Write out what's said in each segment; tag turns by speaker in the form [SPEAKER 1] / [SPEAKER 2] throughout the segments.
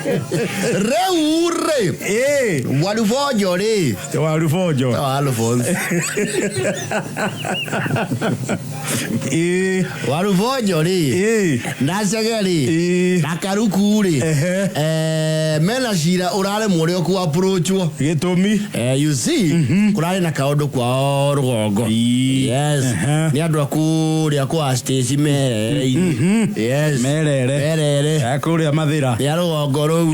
[SPEAKER 1] Rĩu rĩ, Warubonjo rĩ,
[SPEAKER 2] Warubonjo.
[SPEAKER 1] Alphonse. Warubonjo rĩ, na Chege rĩ, na Karuku rĩ, mena cira ũraremwo ũrĩa ũkũ approachwo.
[SPEAKER 2] Gĩtũmi?
[SPEAKER 1] You see, kũrarĩ na kaũndũ kwao rũgongo. Yes. Nĩ andũ a kũrĩa kwa Stacy Merere-inĩ. Yes.
[SPEAKER 2] Merere.
[SPEAKER 1] Merere.
[SPEAKER 2] Kũrĩa Mathĩra.
[SPEAKER 1] Nĩ a rũgongo rũu.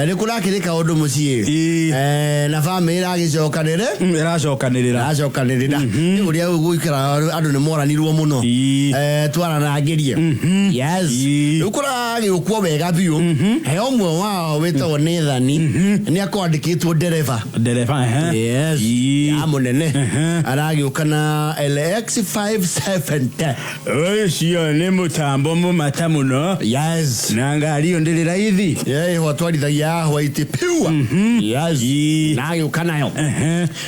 [SPEAKER 1] Nĩ kũrakĩrĩ kaũndũ mũciĩ. Na bamĩrĩ ĩragĩcokanĩrĩ.
[SPEAKER 2] Ĩracokanĩrĩra.
[SPEAKER 1] Ĩracokanĩrĩra. Nĩ ũrĩa gũikara andũ nĩ moranirwo mũno. Twaranangĩrie. Yes. Rĩu kũragĩũkwo wega biũ. He ũmwe wao wĩtagwo Nathan nĩ akwandĩkĩtwo ndereba.
[SPEAKER 2] Ndereba, ehe.
[SPEAKER 1] Yes. Ya mũnene. Aragĩũka na LX 570.
[SPEAKER 2] Ũcio nĩ mũtambo mũmata mũno.
[SPEAKER 1] Yes.
[SPEAKER 2] Na ngari ĩyo ndĩrĩ raithi.
[SPEAKER 1] Yeah, ĩho atwarithagia ya white pure. Yes. Na agĩũka nayo.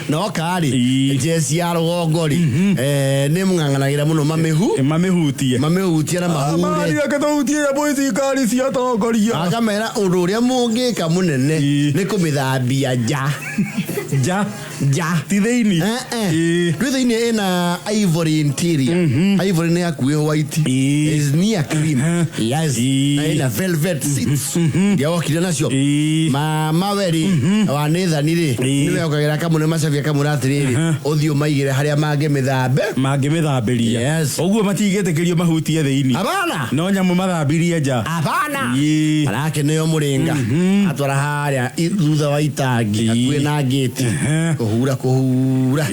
[SPEAKER 1] Na oka rĩ, jeci ya rũgongo rĩ, nĩ mũng'ang'anagĩra mũno mamĩhu.
[SPEAKER 2] Mamĩhutie.
[SPEAKER 1] Mamĩhutie na mahure.
[SPEAKER 2] Reke tũhutie nyamũ ici ngari cia atongoria.
[SPEAKER 1] Akamera ũndũ ũrĩa mũngĩka mũnene nĩ kũmĩthambia nja.
[SPEAKER 2] Nja.
[SPEAKER 1] Nja.
[SPEAKER 2] Ti thĩinĩ.
[SPEAKER 1] Ndwĩ thĩinĩ ĩna ivory interior. Ivory nĩ hakuhĩ white. Is near cream. Yes. Na ĩna velvet seats. Iria wokire nacio. Mama we rĩ, wa Nathan rĩ, nĩwe okagĩra kamũne macabia kamũra atĩrĩrĩ, ũthiĩ ũmaigĩre harĩa mangĩmĩthambe.
[SPEAKER 2] Mangĩmĩthambĩria.
[SPEAKER 1] Yes.
[SPEAKER 2] Ũguo matingĩtĩkĩrio mahutie thĩinĩ.
[SPEAKER 1] Hapana.
[SPEAKER 2] No nyamũ mathambirie nja.
[SPEAKER 1] Hapana. Arakĩneo mũrĩnga. Atwara harĩa thutha wa itangi hakuhĩ na ngĩti. Kũhura kũhura.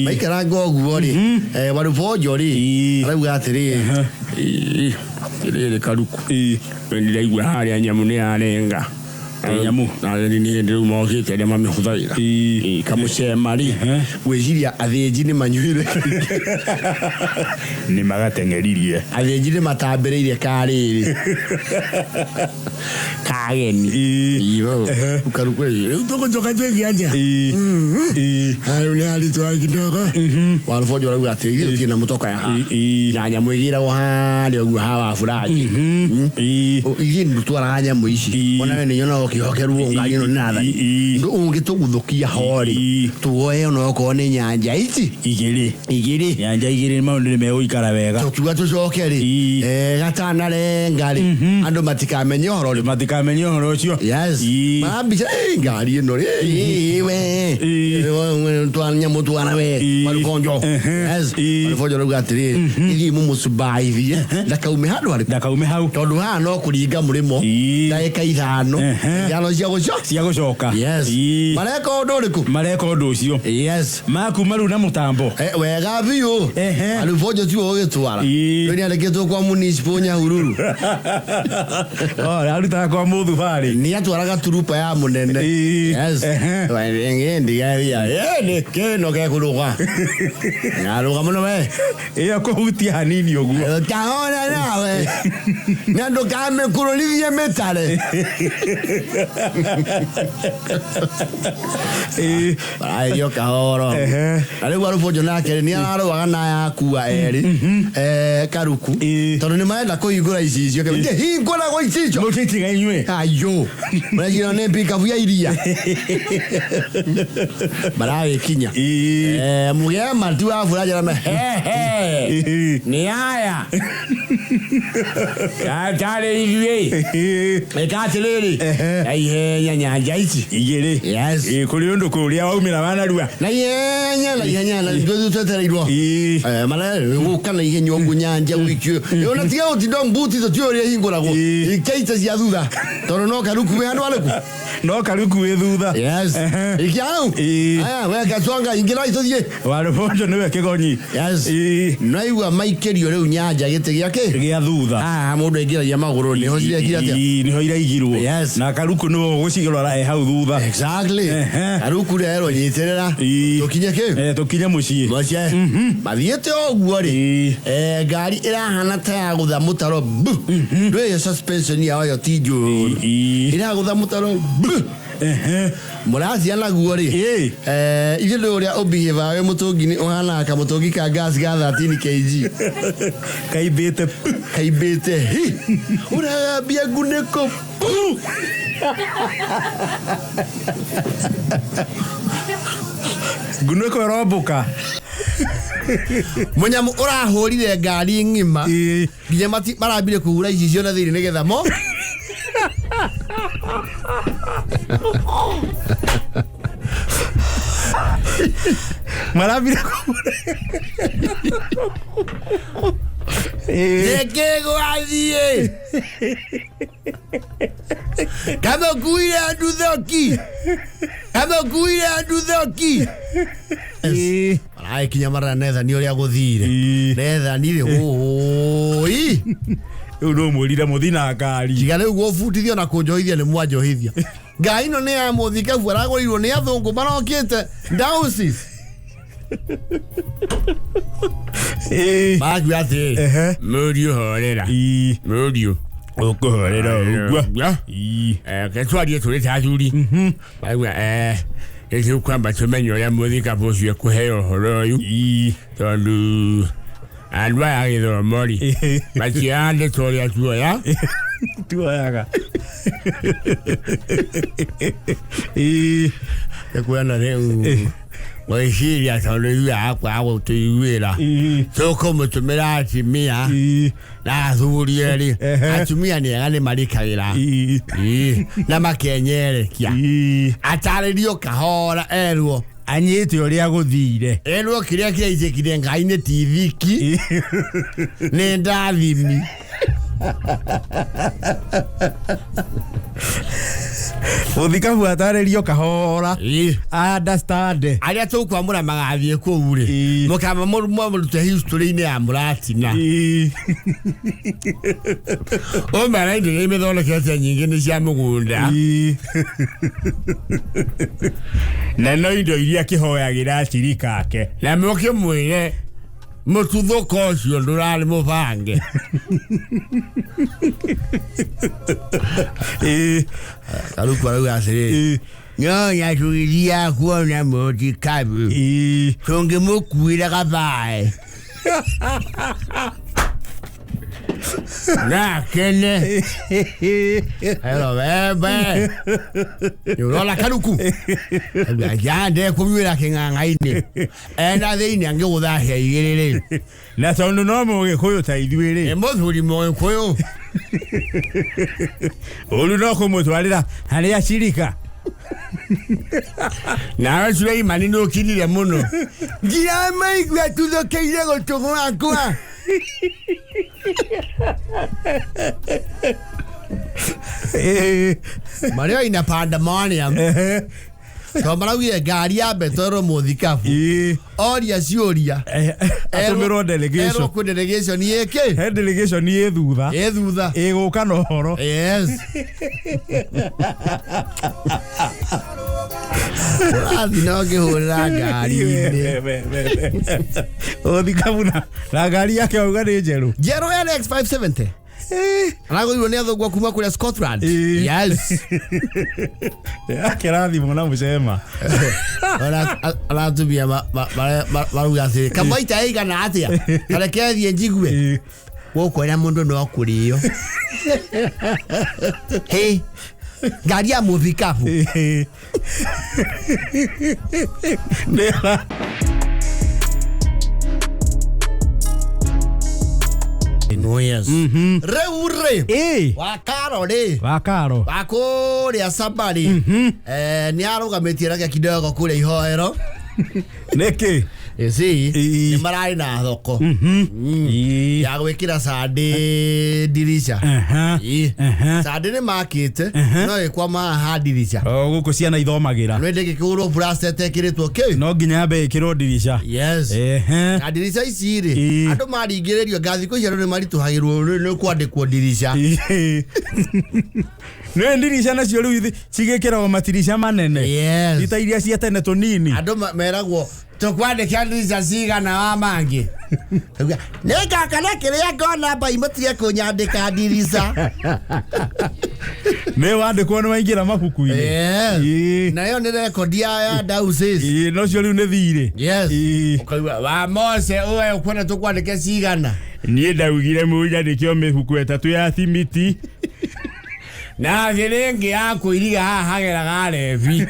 [SPEAKER 1] Maikaranga ũguo rĩ, Warubonjo rĩ, arauga atĩrĩrĩ, "Ĩ, atĩrĩrĩ Karuku, ndĩraigua harĩa nyamũ nĩ yarenga.
[SPEAKER 2] Nyamũ?
[SPEAKER 1] Na nĩ hĩndĩ rĩu mokĩte arĩa mamĩhũthagĩra. Ĩ, kamũcema rĩ, ngwĩciria athĩnji nĩ manyuire.
[SPEAKER 2] Nĩ magateng'eririe.
[SPEAKER 1] Athĩnji nĩ matambĩrĩirie karĩrĩ. Kageni. Iyo. Karuku rĩu tũgũcoka twĩke atĩa? Rĩu nĩ haritũha kidogo. Warubonjo arauga atĩ ithuĩ tũtirĩ na mũtoka ya haha. Na nyamũ ĩgĩragwo harĩa ũguo haha wa buranji. Ithuĩ nĩ tũtwaraga nyamũ ici. Ona we nĩ nyonaga ũkĩhokerwo ngari ĩno nĩ Nathani. Ndũ ũngĩtũguthũkia ho rĩ, tuoe ona okorwo nĩ nyanja ici
[SPEAKER 2] Igĩrĩ.
[SPEAKER 1] Igĩrĩ.
[SPEAKER 2] Nyanja igĩrĩ maũndũ nĩ megũikara wega.
[SPEAKER 1] Tũkiuga tũcoke rĩ, gatanarenga rĩ, andũ matikamenye ũhoro rĩ.
[SPEAKER 2] Matikamenye ũhoro ũcio.
[SPEAKER 1] Yes. Marambica ngari ĩno rĩ, we. Twa nyamũ twara we. Marukonjo. Yes. Marukonjo rauga atĩrĩrĩ, ithiĩ mũmũcubaithie ndakaume handũ harĩkũ.
[SPEAKER 2] Ndakaume hau.
[SPEAKER 1] Tondũ haha no kũringa mũrĩmo ndagĩka ithano. Ithano cia gũco.
[SPEAKER 2] Cia gũcoka.
[SPEAKER 1] Yes. Mareka ũndũ ũrĩkũ?
[SPEAKER 2] Mareka ũndũ ũcio.
[SPEAKER 1] Yes.
[SPEAKER 2] Makuma rĩu na mũtambo.
[SPEAKER 1] Wega biũ. Arubonjo tiwe ũgĩtwara. Rĩu nĩandĩkĩtwo kwa municipal Nyahururu.
[SPEAKER 2] Oh, arutaga kwa mũthubarĩ.
[SPEAKER 1] Nĩ atwaraga turupa ya mũnene. Yes. Ndigaria. Nĩ kĩno gekũrũga. Nyarũga mũno we.
[SPEAKER 2] Ĩyo kũhutia hanini ũguo.
[SPEAKER 1] Kahora nawe. Na ndũkamĩkũrũrithie mĩtare. Baragerio kahoro. Na rĩu Warũbũnjũ nake rĩ, nĩ ararũaga na yakua erĩ Karuku tondũ nĩ marenda kũhingũra icicio. Hingũragwo icicio.
[SPEAKER 2] Mũtitiga inyuĩ.
[SPEAKER 1] Ayũ. Mũreciria nĩ pikabu ya iria. Maragĩkinya. Mũgema ti wa bura njara he he. Nĩ aya. Tarĩ ithuĩ. Ĩka atĩrĩrĩ. Na ihenya nyanja ici.
[SPEAKER 2] Igĩrĩ.
[SPEAKER 1] Yes.
[SPEAKER 2] Kũrĩ ũndũ kũrĩa waumĩra wanarua.
[SPEAKER 1] Na ihenya na ihenya na ithuĩ twetereirwo. Mara gũka na ihenya ũguo nyanja gũikio. Ona tiga gũtinda mbuti tũtiũĩ ũrĩa ihingũragwo. Ikia ita cia thutha. Tondũ no karuku wĩ handũ harĩkũ?
[SPEAKER 2] No karuku wĩ thutha.
[SPEAKER 1] Yes. Ikia hau. Aya, we gacwanga ingĩra itũthiĩ.
[SPEAKER 2] Warũbũnjũ nĩwe kĩgonyi.
[SPEAKER 1] Yes. Naigua maikĩrio rĩu nyanja gĩtĩ gĩa kĩ?
[SPEAKER 2] Gĩa thutha.
[SPEAKER 1] Haha mũndũ aingĩragia magũrũ nĩho cirekire atĩa?
[SPEAKER 2] Nĩho iraigirwo.
[SPEAKER 1] Yes.
[SPEAKER 2] Na karuku nĩwe ũgũcirora e hau thutha.
[SPEAKER 1] Exactly. Karuku rerwo nyitĩrĩra. Tũkinye kĩ?
[SPEAKER 2] Tũkinye mũciĩ.
[SPEAKER 1] Mũciĩ. Mathiĩte o ũguo rĩ. Ngari ĩrahana ta yagũtha mũtaro bu. Ndũĩ suspension yao ĩyo ti njũru. Ĩragũtha mũtaro bu. Mũracia naguo rĩ. Ithuĩ ndũĩ ũrĩa ũbihĩvaga wĩ mũtũngi-inĩ ũhanaga kamũtũngi ka gas ga 13 kg.
[SPEAKER 2] Kaimbĩte.
[SPEAKER 1] Kaimbĩte hi. Ũragambia ngunĩko bu.
[SPEAKER 2] Ngunĩko ĩrombũka.
[SPEAKER 1] Mũnyamũ ũrahũrire ngari ng'ima. Nginya marambire kũhura icicio na thĩinĩ nĩgetha mo.
[SPEAKER 2] Marambire kũhura.
[SPEAKER 1] Nĩkĩ gwathiĩ? Kamũkuire nduthũki. Kamũkuire nduthũki. Maragĩkinya marera Nethani ũrĩa gũthire. Nethani rĩ ũũi.
[SPEAKER 2] Rĩu no mwĩrire mũthi na ngari.
[SPEAKER 1] Tiga rĩu gũbutithio na kũnjohithia nĩ mwanjohithia. Ngai ĩno nĩ ya mũthikabu aragũrirwo nĩ athũngũ marokĩte diocese. Makiuga atĩrĩ, mũriũ horera. Mũriũ
[SPEAKER 2] Ũkũhorera ũguo.
[SPEAKER 1] Reke twarie tũrĩ ta athuri. Makiuga nĩtũkwamba tũmenye ũrĩa mũthikabu ũcio ekũheo ũhoro ũyũ tondũ andũ aya a gĩthomo rĩ matioyaga ndeto ũrĩa tuoya.
[SPEAKER 2] Tuoyaga.
[SPEAKER 1] Nĩkuona rĩu gwĩciria tondũ ithuĩ akwaga gũtũiguĩra tũkũmũtũmĩra atumia na athuri erĩ. Atumia nĩ ega nĩ marikagĩra na makenyerekia. Atarĩrio kahora erwo
[SPEAKER 2] anyite ũrĩa gũthire.
[SPEAKER 1] Erwo kĩrĩa kĩraitĩkire Ngai nĩ tithiki nĩ ndathimi.
[SPEAKER 2] Mũthikabu atarĩrio kahora. Understand.
[SPEAKER 1] Arĩa tũkwamũra magathiĩ kũu rĩ mũkamba mũrute history-inĩ ya mũratina. Ũmera indo iria imĩthondekete nyingĩ nĩ cia mũgũnda.
[SPEAKER 2] Na no indo iria akĩhoyagĩra acirika ake.
[SPEAKER 1] Na mũkĩmwĩre mũtuthũko ũcio ndũrarĩ mũbange. Karuku arauga atĩrĩrĩ, nyonya tũgĩthiaga kuona mũtikabu tũngĩmũkuĩra gabae nakene. Hello bebe. Nĩũrona Karuku jande kũnyuĩra kĩng'ang'a-inĩ ena thĩinĩ angĩgũthahia igĩrĩ rĩ.
[SPEAKER 2] Na tondũ no mũgĩkũyũ ta ithuĩ rĩ.
[SPEAKER 1] Nĩ mũthuri mũgĩkũyũ.
[SPEAKER 2] Ũru no kũmũtwarĩra harĩa acirika.
[SPEAKER 1] Nawe Suleimani nĩ ũkirire mũno. Ndiramaigua tuthũkĩire gũtũ gwakwa. Marĩa ina pandemonium. Tondũ maraugire ngari ya mbetoro mũthikabu. Oria ciũria.
[SPEAKER 2] Atũmĩrwo delegation.
[SPEAKER 1] Erwo kwĩ delegation ĩkĩ?
[SPEAKER 2] He delegation ĩ thutha.
[SPEAKER 1] Ĩ thutha.
[SPEAKER 2] Ĩgũka na ũhoro.
[SPEAKER 1] Yes. Ũrathiĩ na ũkĩhũrĩra ngari-inĩ.
[SPEAKER 2] Mũthikabu na ngari yake auga nĩ njerũ.
[SPEAKER 1] Njerũ LX 570. Aragũrirwo nĩ athũngũ kuma kũrĩa Scotland. Yes.
[SPEAKER 2] Akĩrathimwo na mũcema.
[SPEAKER 1] Aratumia marauga atĩrĩ, kamwaita ĩigana atĩa? Tareke thiĩ njigue. Gũkũ ena mũndũ no kũrĩo. Hĩ, ngari ya mũthikabu. No yes. Rĩu rĩ wa Karo rĩ
[SPEAKER 2] wa Karo
[SPEAKER 1] wa kũrĩa Samba rĩ nĩ arũgamĩtie rage kidogo kũrĩa ihoero.
[SPEAKER 2] Nĩkĩ?
[SPEAKER 1] Ĩci nĩ mararĩ na thoko ya gwĩkĩra sandĩ ndirica. Sandĩ nĩ makĩte no ĩkwama haha ndirica.
[SPEAKER 2] Gũkũ ciana ithomagĩra.
[SPEAKER 1] No ndĩngĩkĩgũrwo plaster ĩtekĩrĩtwo kĩ?
[SPEAKER 2] No nginya yambe ĩkĩrwo ndirica.
[SPEAKER 1] Yes. Na ndirica ici rĩ andũ maringĩrĩrio ngathikũ ici andũ nĩ maritũhagĩrwo nĩ kwandĩkwo ndirica.
[SPEAKER 2] Nĩ ndirica nacio rĩu cigĩkĩragwo matirica manene.
[SPEAKER 1] Yes.
[SPEAKER 2] Ita iria cia tene tũnini.
[SPEAKER 1] Andũ meragwo tũkwandĩka ndirica cigana wa mangĩ. Nĩ ngakana kĩrĩa ngona mbai mũtige kũnyandĩka ndirica.
[SPEAKER 2] Nĩ wandĩkwo nĩ waingĩra mabuku-inĩ.
[SPEAKER 1] Yes. Na ĩyo nĩ rekondi ya diocese.
[SPEAKER 2] No cio rĩu nĩ thirĩ.
[SPEAKER 1] Yes. Ũkaigua wa Mose ũwe ũkwenda tũkwandĩke cigana.
[SPEAKER 2] Niĩ ndaugire mũnyandĩke o mĩhuko ĩtatũ ya thimiti. Na thĩrĩngĩ ya kũiriga haha hageraga rebi.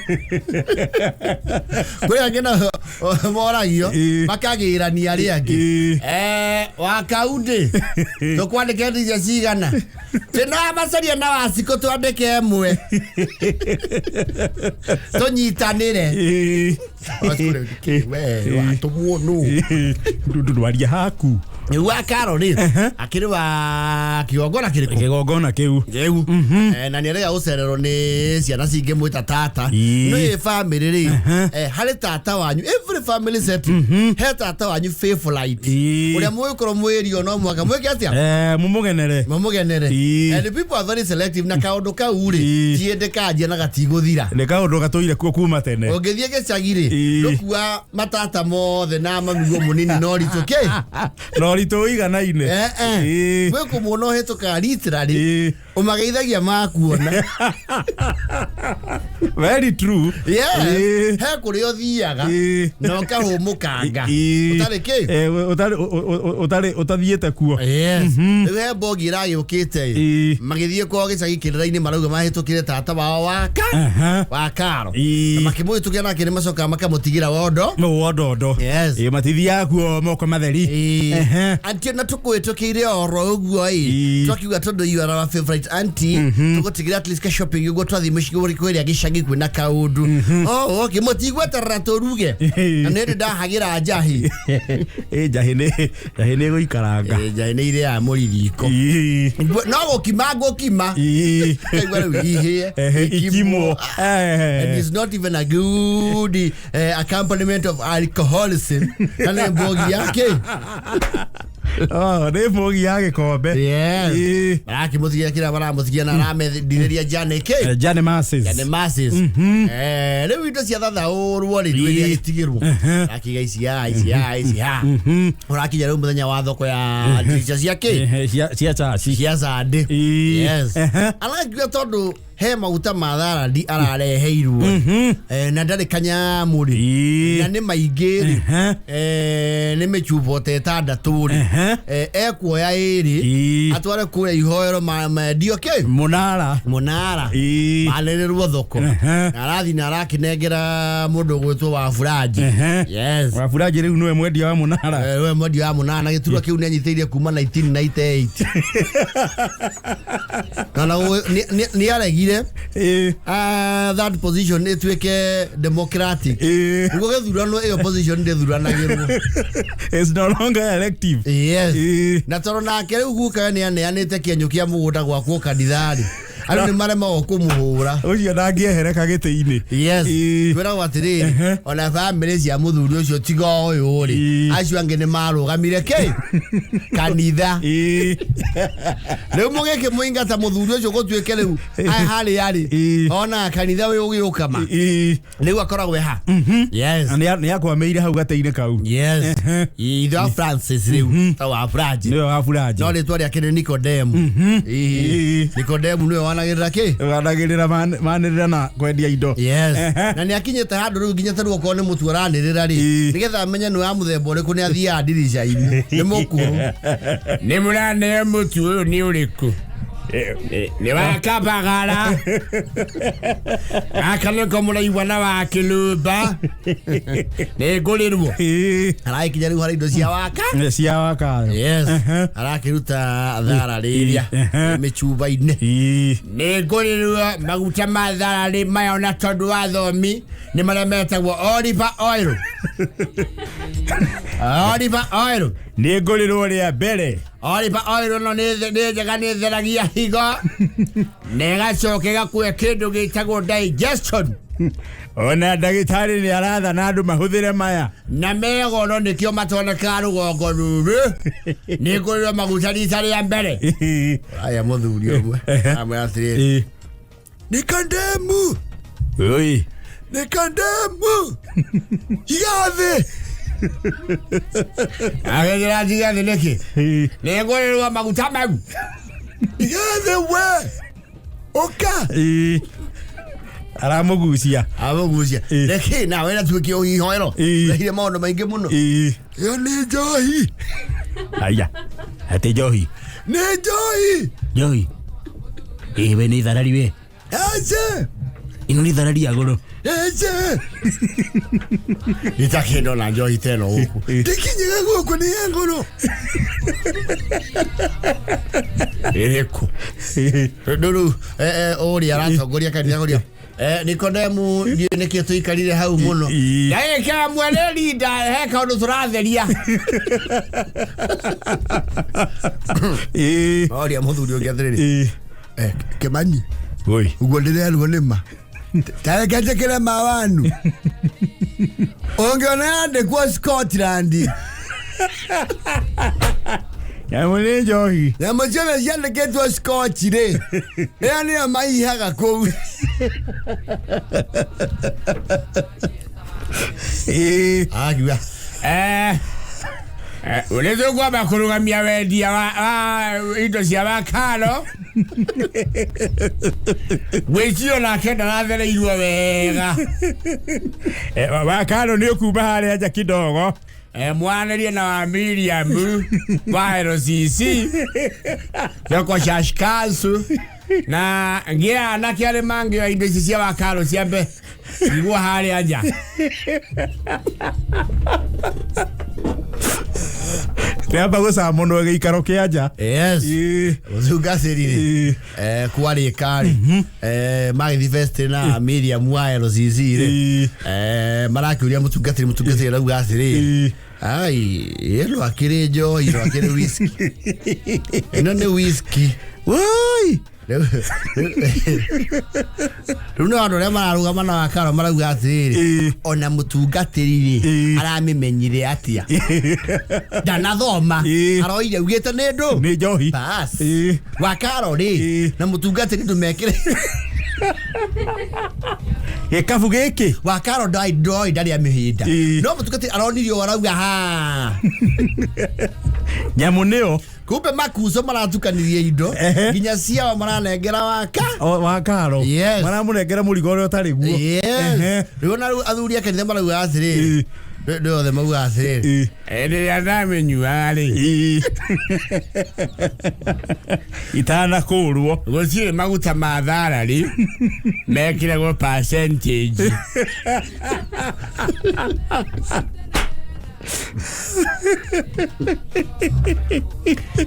[SPEAKER 1] Kũrĩ angĩ nao moragio makagĩrania arĩa angĩ. Wa kaunti tũkwandĩke ndicia cigana twĩna wa Macaria na Wacikũ twandĩke ĩmwe tũnyitanĩre. Wacikũ rĩ, we watũmwo nũ?
[SPEAKER 2] Ndwaria haku.
[SPEAKER 1] Rĩu wa Karo rĩ akĩrĩ wa kĩgongona kĩrĩkũ?
[SPEAKER 2] Kĩgongona kĩu.
[SPEAKER 1] Kĩu. Na nĩ arega gũcererwo nĩ ciana cingĩmwĩta tata. Nĩ family rĩ, harĩ tata wanyu, every family setting he tata wanyu favorite ũrĩa mũgĩkorwo mwĩrio no mũhaka mwĩke atĩa?
[SPEAKER 2] Mũmũgenere.
[SPEAKER 1] Mũmũgenere. And people are very selective na kaũndũ kau rĩ tiende kanjia na gatigũthira.
[SPEAKER 2] Nĩ kaũndũ gatũire kuo kuma tene.
[SPEAKER 1] Ũngĩthiĩ gĩcagi rĩ ndũkua matata mothe na mamiguo mũnini no ritũ kĩ?
[SPEAKER 2] No ritũ ũiganaine.
[SPEAKER 1] Gwĩ kũmuona ũhĩtũkaga literally ũmageithagia makuona.
[SPEAKER 2] Very true.
[SPEAKER 1] Yes. He kũrĩa ũthiaga na ũkahũmũkanga. Ũtarĩ kĩ?
[SPEAKER 2] Ũtarĩ ũtathiĩte kuo.
[SPEAKER 1] Yes. Rĩu he mbogi ĩragĩũkĩte ĩ. Magĩthiĩ kwao gĩcagi kĩrĩra-inĩ marauga mahĩtũkire tata wao wa Karo. Na makĩmũhĩtũkĩra nake nĩ macokaga makamũtigĩra wondo.
[SPEAKER 2] Wondondo.
[SPEAKER 1] Yes.
[SPEAKER 2] Matithiaga kuo moko matheri.
[SPEAKER 1] Auntie na tũkũhĩtũkĩire oro ũguo ĩ. Twakiuga tondũ you are our favorite auntie, tũgũtigĩra at least ka shopping ũguo twathiĩ mũciĩ kũrĩa gĩcagi kwĩna kaũndũ. Oh, okay, mũtigweterera tũruge. Na nĩ ndĩ ndahagĩra njahi.
[SPEAKER 2] Njahi nĩ gũikaranga.
[SPEAKER 1] Njahi nĩ irĩaga mũririko. No gũkima ngũkima. Kaigua rĩu ihĩe.
[SPEAKER 2] Ikimwo.
[SPEAKER 1] And it's not even a good accompaniment of alcoholism. Na nĩ mbogi yake.
[SPEAKER 2] Oh, nĩ mbogi ya gĩkombe.
[SPEAKER 1] Yes. Marakĩmũtigia kĩrĩa maramũtigia na aramethirĩria Jane kĩ?
[SPEAKER 2] Jane Masses.
[SPEAKER 1] Jane Masses. Rĩu indo cia thathaũrwo rĩ nĩ agĩtigĩrwo. Akiga ici ha, ici ha, ici ha. Ũrakinya rĩu mũthenya wa thoko ya ndicia cia kĩ?
[SPEAKER 2] Cia caci.
[SPEAKER 1] Cia Sunday. Yes. Arakiuga tondũ he maguta ma tharandi arareheirwo. Na ndarĩ kanyamũ rĩ. Na nĩ maingĩ rĩ. Nĩ mĩcuba ta ĩtandatũ rĩ. Ekuoya ĩrĩ atware kũrĩa ihoero mendio kĩ?
[SPEAKER 2] Mũnara.
[SPEAKER 1] Mũnara. Manĩrĩrwo thoko. Na arathiĩ na arakĩnengera mũndũ ũgwĩtwo Waburaji. Yes.
[SPEAKER 2] Waburaji rĩu nĩwe mwendia wa mũnara.
[SPEAKER 1] Nĩwe mwendia wa mũnara na gĩturwa kĩu nĩanyitĩire kuma 1998. Kana nĩ aregire that position ĩtuĩke democratic. Nĩguo gĩthurano ĩyo position ndĩthuranagĩrwo.
[SPEAKER 2] It's no longer elective.
[SPEAKER 1] Yes. Na tondũ nake rĩu guka nĩ aneanĩte kĩenyũ kĩa mũgũnda gwakwo kanitha-rĩ, andũ nĩ maremagwo kũmũhũra.
[SPEAKER 2] Ũcio ndangĩehereka gĩtĩ-inĩ.
[SPEAKER 1] Yes. Kwĩragwo atĩrĩrĩ, ona bamĩrĩ cia mũthuri ũcio tiga ũyũ rĩ, acio angĩ nĩ marũgamire kĩ? Kanitha. Rĩu mũgĩkĩmũingata mũthuri ũcio gũtuĩke rĩu harĩa arĩ, ona kanitha wĩ ũgĩũkama. Rĩu akoragwo ha. Yes.
[SPEAKER 2] Nĩ akwamĩire hau gatĩ-inĩ kau.
[SPEAKER 1] Yes. Ithe wa Francis rĩu ta wa Furaji.
[SPEAKER 2] Nĩwe wa Furaji.
[SPEAKER 1] No rĩtwa rĩake nĩ Nikodemu. Nikodemu nĩwe wanagĩrĩra kĩ?
[SPEAKER 2] Wanagĩrĩra manĩrĩra na kwendia indo.
[SPEAKER 1] Yes. Na nĩ akinyĩte handũ rĩu nginya ta rĩu okorwo nĩ mũtu aranĩrĩra rĩ, nĩgetha amenye nĩ wa mũthemba ũrĩkũ nĩ athiaga ndirica-inĩ. Nĩ mũkũrũ.
[SPEAKER 2] Nĩ mũraneo mũtu ũyũ nĩ ũrĩkũ? Nĩ wa Kabagara. Gaka nĩko mũraigua na wa Kĩlũmba. Nĩ ngũrĩrwo.
[SPEAKER 1] Aragĩkinya rĩu harĩ indo cia waka.
[SPEAKER 2] Cia waka.
[SPEAKER 1] Yes. Arakĩruta thara rĩrĩa mĩcuba-inĩ.
[SPEAKER 2] Nĩ ngũrĩrwo maguta ma thararĩ maya ona tondũ wa thomi nĩ marĩa metagwo olive oil. Olive oil. Nĩ ngũrĩrwo rĩa mbere. Olive oil no nĩ njega nĩ theragia higo na ĩgacoka ĩgakue kĩndũ gĩtagwo digestion. Ona ndagĩtarĩ nĩ arathana andũ mahũthĩre maya. Na megoro nĩkĩo matonekaga rũgongo rũrũ. Nĩ ngũrĩrwo maguta rita rĩa mbere.
[SPEAKER 1] Aya mũthuri ũmwe amwĩra atĩrĩrĩ, Nikodemu.
[SPEAKER 2] Oi.
[SPEAKER 1] Nikodemu. Iga thĩ.
[SPEAKER 2] Agĩthĩra tiga thĩ nĩkĩ? Nĩ ngũrĩrwo maguta mau.
[SPEAKER 1] Iga thĩ we. Ũka.
[SPEAKER 2] Aramũgucia.
[SPEAKER 1] Aramũgucia. Nĩkĩ nawe na tuĩke ũhihoero? Ũrehire maũndũ maingĩ mũno. Ĩyo nĩ njohi.
[SPEAKER 2] Aya. Atĩ njohi.
[SPEAKER 1] Nĩ njohi.
[SPEAKER 2] Njohi. Ĩ we nĩ tharari we.
[SPEAKER 1] Aca.
[SPEAKER 2] Ĩno nĩ tharari ya goro.
[SPEAKER 1] Aca. Itakĩndo na njohi teno gũkũ. Ndikinyaga gũkũ nĩ ya ngoro. Ĩrĩkũ? Rĩu ũrĩa aratongoria kanitha kũria. Nikodemu ndiũ nĩkĩ tũikarire hau mũno. Ndagĩka ĩmwe nĩ rinda he kaũndũ tũratheria. Oria mũthuri ũngĩ atĩrĩrĩ. Kĩmanyi.
[SPEAKER 2] Oi.
[SPEAKER 1] Ũguo ndĩrerwo nĩ ma. Tareke njĩkĩre mawanu. Ũngĩona yandĩkwo Scotland.
[SPEAKER 2] Nyamũ nĩ njohi.
[SPEAKER 1] Nyamũ ciothe ciandĩkĩtwo Scotch rĩ. Ĩyo nĩyo maihaga kũu. Akiuga
[SPEAKER 2] Ũrĩa tũkwamba kũrũgamia wendia wa indo cia wakano. Gwĩcirio nake ndarathereirwo wega. Wakano nĩ ũkuma harĩa nja kidogo. Mwanĩrie na wa Miriam wa LCC thoko cia Shikasu na ngĩra anake arĩ mangĩoya indo ici cia wakano ciambe igwo harĩa nja. Nĩamba gũcamunwo gĩikaro kĩa nja.
[SPEAKER 1] Yes. Mũtungatĩri rĩ, kwarĩka rĩ, magĩthiĩ fest na Miriam wa LCC rĩ, marakĩũria mũtungatĩri, mũtungatĩri arauga atĩrĩrĩ, ai, ĩno akĩrĩ njohi, ĩno akĩrĩ whisky. Ĩno nĩ whisky.
[SPEAKER 2] Woi!
[SPEAKER 1] Rĩu no andũ arĩa mararũgama na wakaro marauga atĩrĩrĩ, ona mũtungatĩri rĩ, aramĩmenyire atĩa? Ndanathoma, aroire augĩte nĩ ndũ?
[SPEAKER 2] Nĩ njohi.
[SPEAKER 1] Bas. Wakaro rĩ, na mũtungatĩri ndũmekĩre.
[SPEAKER 2] Gĩkabu gĩkĩ?
[SPEAKER 1] Wakaro ndoĩ ndarĩ amĩhĩnda. No mũtungatĩri aronire ũũ arauga ha.
[SPEAKER 2] Nyamũ nĩyo.
[SPEAKER 1] Kumbe makuco maratukanirie indo nginya ciao maranengera waka.
[SPEAKER 2] Wakaro.
[SPEAKER 1] Yes.
[SPEAKER 2] Maramũnengera mũrigo ũrĩa ũtarĩ guo.
[SPEAKER 1] Yes. Rĩu ona rĩu athuri a kanitha marauga atĩrĩrĩ. Rĩu othe mauga atĩrĩrĩ.
[SPEAKER 2] Rĩrĩa ndamĩnyuaga rĩ. Itanakũrwo. Gũtirĩ maguta ma tharari mekĩragwo percentage.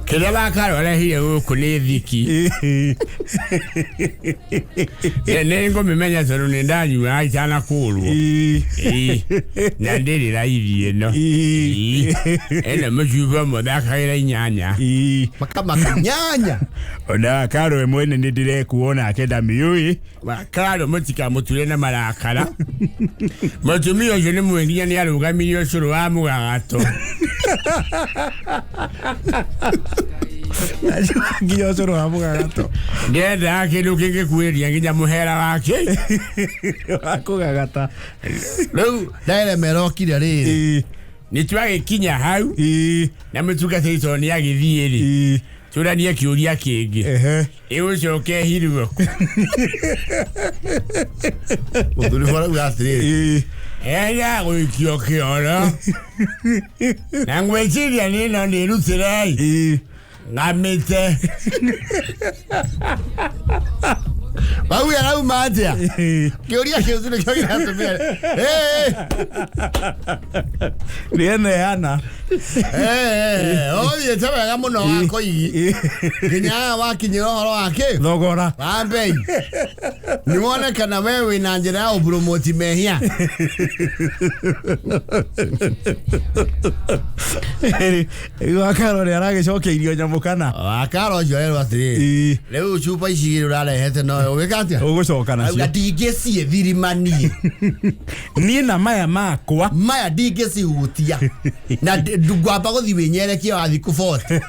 [SPEAKER 2] Kĩrĩa wakaro arehire gũkũ nĩ thiki. Nĩ ngũmĩmenya tondũ nĩ ndanyuaga itanakũrwo. Na ndĩrĩ raithi ĩno. Ĩno mũcuba ũmwe thakagĩra inyanya.
[SPEAKER 1] Makamaka nyanya.
[SPEAKER 2] Ona wakaro we mwene nĩ ndĩrekuo nake ndamĩũĩ. Wakaro mũtikamũture na marakara. Mũtumia ũcio nĩ mwĩ nginya nĩ arũgamirie ũcũrũ wa mũgagato. Nginya ũcũrũ wa mũgagato. Ndendaga kĩndũ kĩngĩkuĩria nginya mũhera wake. Wa kũgagata.
[SPEAKER 1] Rĩu ndaeremera okire rĩrĩ.
[SPEAKER 2] Nĩ twagĩkinya hau. Na mũtungatĩri tondũ nĩ agĩthiĩ rĩ. Tũranie kĩũria kĩngĩ. Ĩgũcoka ĩhirwo.
[SPEAKER 1] Mũthuri arauga atĩrĩrĩ.
[SPEAKER 2] Ena gũikio kĩoro. Na ngwĩciria niĩ no ndĩrutĩre. Ngamĩte.
[SPEAKER 1] Bau arauma atĩa? Kĩũria kĩu nĩkĩo kĩratũmire.
[SPEAKER 2] Nĩeneana.
[SPEAKER 1] Ũthiĩte wega mũno wakoigi. Nginya haha wakinyĩra ũhoro wa kĩ?
[SPEAKER 2] Thogora.
[SPEAKER 1] Wa mbei. Nĩ wonekana we wĩna njĩra ya ũpromoti mehia.
[SPEAKER 2] Wakaro nĩ aragĩcokeirio nyamũ kana?
[SPEAKER 1] Wakaro ũcio erwo atĩrĩrĩ. Rĩu cuba ici igĩrĩ ũrarehete no ũgĩka atĩa?
[SPEAKER 2] Ũgũcoka nacio.
[SPEAKER 1] Auga ndingĩciĩthirima niĩ.
[SPEAKER 2] Niĩ na maya makwa.
[SPEAKER 1] Maya ndingĩcihutia. Na ngwamba gũthiĩ wĩnyerekie wa thikũ 40.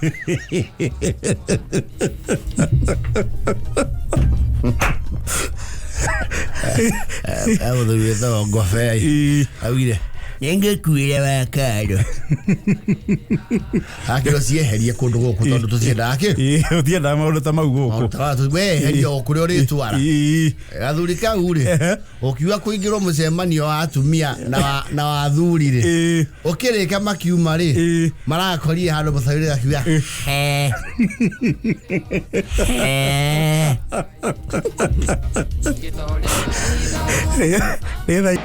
[SPEAKER 1] Mũthuri wĩtagwo Ngobei. Augire Nĩngĩkuire wa karo akĩrwo cieherie kũndũ gũkũ tondũ tũtiendaga kĩ.
[SPEAKER 2] Ũtiendaga maũndũ ta mau gũkũ.
[SPEAKER 1] Weheria o kũrĩa ũrĩtwara. Gathuri kau rĩ, ũkiuga kũingĩrwo mũcemanio wa atumia na wa athuri rĩ, ũkĩrĩka makiuma rĩ, marakorire handũ mũcairi gakiuga he he.
[SPEAKER 2] Nĩgetha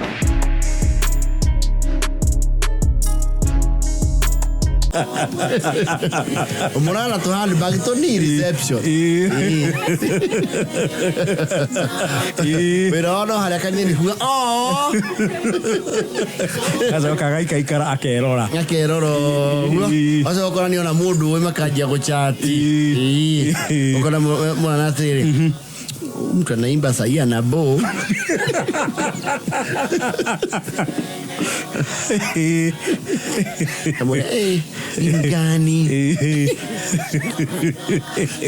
[SPEAKER 1] Mũrara tũ handbag tũnini reception. Wĩra wao no harĩa kanini kuga "Oh."
[SPEAKER 2] Gacoka gaikaikara akerora.
[SPEAKER 1] Akerora ũguo. Acoka ũkora nĩona mũndũ ũĩ makanjia gũchati. Ũkona mwana atĩrĩrĩ, mtu anaimba sahii ana bo. Kamwona, ni mgani?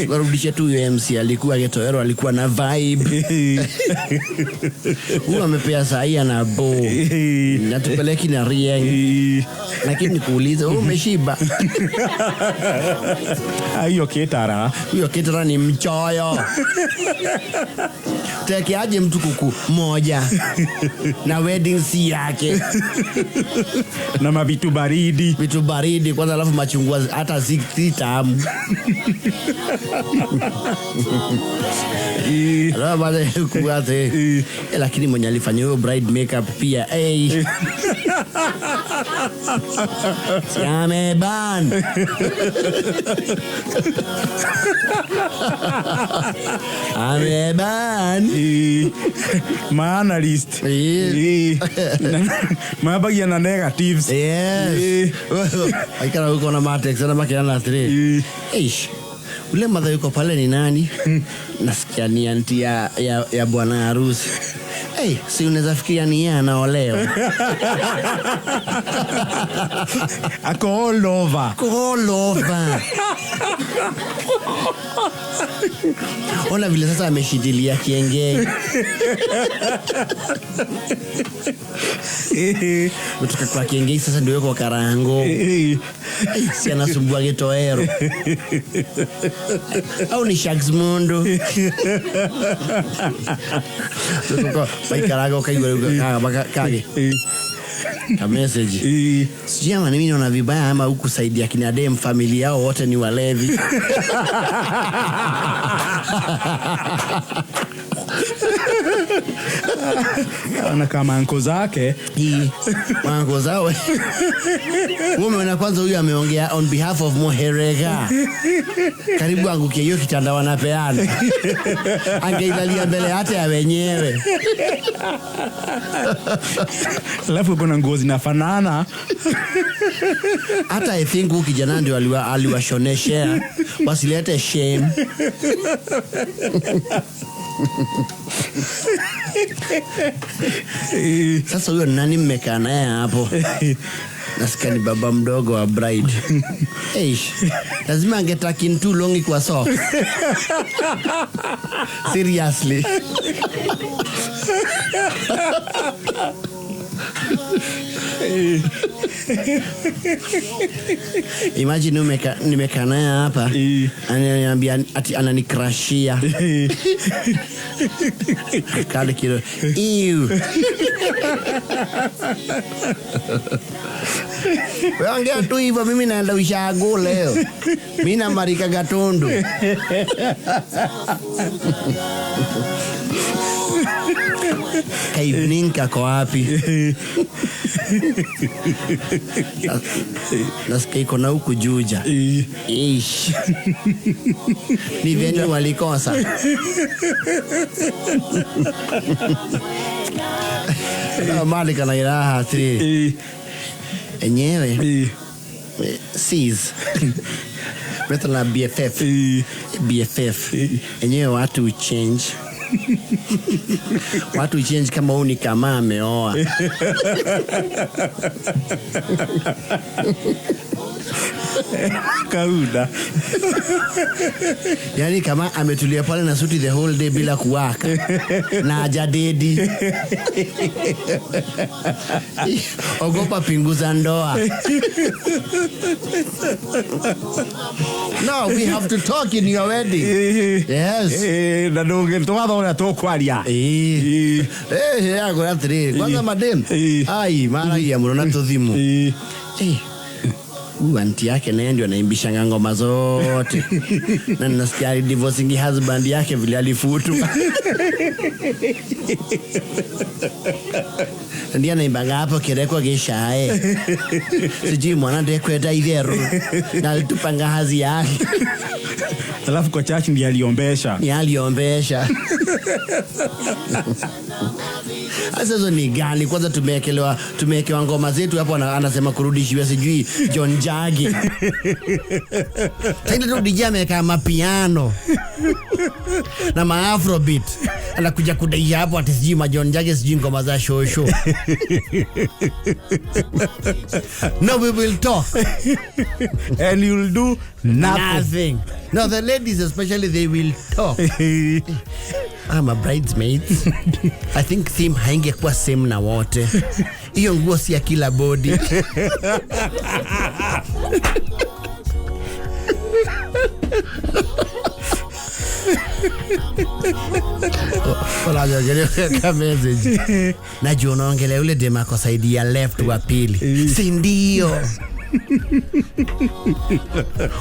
[SPEAKER 1] Warudisha tu huyo MC alikuwa Getoero, alikuwa na vibe. Huyu amepea sahii ana bo. Natupeleki na rieng. Lakini nikuulize, wewe umeshiba?
[SPEAKER 2] Hiyo ketara.
[SPEAKER 1] Huyo ketara ni mchoyo. Tekeaje mtu kuku moja na wedding si yake.
[SPEAKER 2] Na mavitu baridi.
[SPEAKER 1] Vitu baridi kwanza, alafu machungwa hata si tamu. Alafu baada ya kuwa lakini mwenye alifanya hiyo bride makeup pia, Si ameban. Ameban.
[SPEAKER 2] Ma analyst. Mabagia na negatives.
[SPEAKER 1] Yes. Aikara huko na matex na makiana 3. Eish. Ule mother yuko pale ni nani? Nasikia ni anti ya bwana harusi. Hey, si unaweza fikiria ni yeye anaolewa.
[SPEAKER 2] Ako all over.
[SPEAKER 1] Ako all over. Ona vile sasa ameshidilia kiengei. Kutoka kwa kiengei sasa ndio yuko karango. Si anasumbua getoero. Au ni Shags Mundo. Tuko baikaraga ukaigwa kage. Ka message. Sijui ama mimi naona vibaya ama huku saidia kina dem familia yao wote ni walevi.
[SPEAKER 2] Ana kama anko zake.
[SPEAKER 1] Anko zao. Wewe kwanza huyu ameongea on behalf of Moherega. Karibu angukie hiyo kitanda wanapeana. Angeilalia mbele hata ya wenyewe.
[SPEAKER 2] Alafu kuna nguo zinafanana.
[SPEAKER 1] Hata I think huyu kijana ndio aliwashoneshea. Wasilete shame. Sasa huyo nani mmekaa naye hapo? Nasikia ni baba mdogo wa bride. Eish, lazima angetaki too long kwa socks. Seriously. Imagine nimekaa naye hapa, ananiambia ati ananikrashia. Kale kilo. Ew. Wewe ongea tu hivyo, mimi naenda ushago leo. Mimi na Marika Gatundu. Kaivninka kwa wapi? Nasikia iko na huku Juja. Ish. Ni venue walikosa. Mali kana iraha 3. Enyewe. Cs. Better na BFF. BFF. Enyewe watu change. Watu change kama huu ni kama ameoa.
[SPEAKER 2] Kaunda.
[SPEAKER 1] Yani kama ametulia pale na suti the whole day bila kuwaka na hajadedi. Ogopa pingu za ndoa. No, we have to talk in your wedding. Yes.
[SPEAKER 2] Na ndũngĩtwatha ũrĩa tũkwaria.
[SPEAKER 1] Yakora atĩrĩrĩ, kwanza madem ai maragia mũno na tũthimũ. Huyu anti yake naye ndio anaimbishanga ngoma zote. Na nasikia alidivorcingi husband yake vile alifutwa. Ndiye anaimbanga hapo kirekwa gishae. Sijui mwana ndekwenda itheru. Na alitupanga hazi yake.
[SPEAKER 2] Alafu kwa church ndiye aliombesha.
[SPEAKER 1] Ni aliombesha. Sasa hizo ni gani? Kwanza tumewekewa ngoma zetu hapo, anasema kurudishiwa sijui John Jagi. Sasa tu DJ ameweka mapiano na ma afrobeat. Anakuja kudai hapo ati sijui ma John Jagi sijui ngoma za shosho. No, we will talk.
[SPEAKER 2] And you'll do nothing.
[SPEAKER 1] Nothing. No, the ladies especially, they will talk. I'm a bridesmaid. I think theme haingekuwa same na wote. Hiyo nguo si ya kila body. Message. Najua unaongelea yule dem ako side ya left wa pili. Si ndio?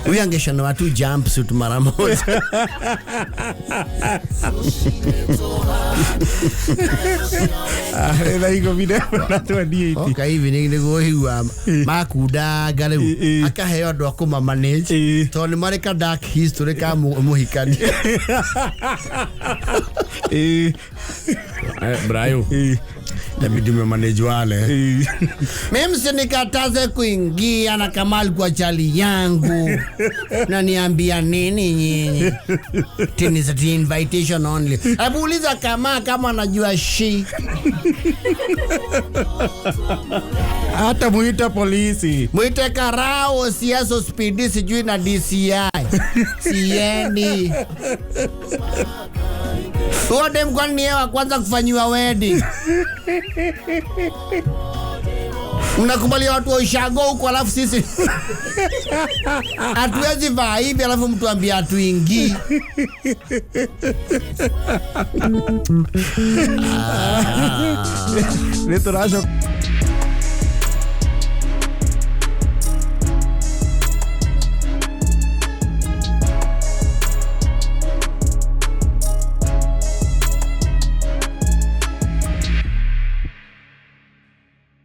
[SPEAKER 1] Huyu angeshona watu jumpsuit mara moja.
[SPEAKER 2] Thaa ikũmi na ĩmwe na 28.
[SPEAKER 1] Oka hivi nĩguo ũigua makundaga rĩu akaheo andũ a kũma manage tondũ nĩ marĩ ka dark history ka mũhikani. Brayo. Itabidi umemanage wale. Mimi msinikataze kuingia na Kamal kwa chali yangu. Na niambia nini nyinyi? Tini is the invitation only. Hebu uliza kama anajua shi.
[SPEAKER 2] Hata muite polisi.
[SPEAKER 1] Muite karao, siaso speedy sijui na DCI. Siendi. Huo dem kwani ni yeye wa kwanza kufanyiwa wedding? Mnakubalia watu wa ushago huko alafu sisi hatuwezi vaa hivi alafu mtu ambie hatuingii.
[SPEAKER 2] Nĩ tũracoka.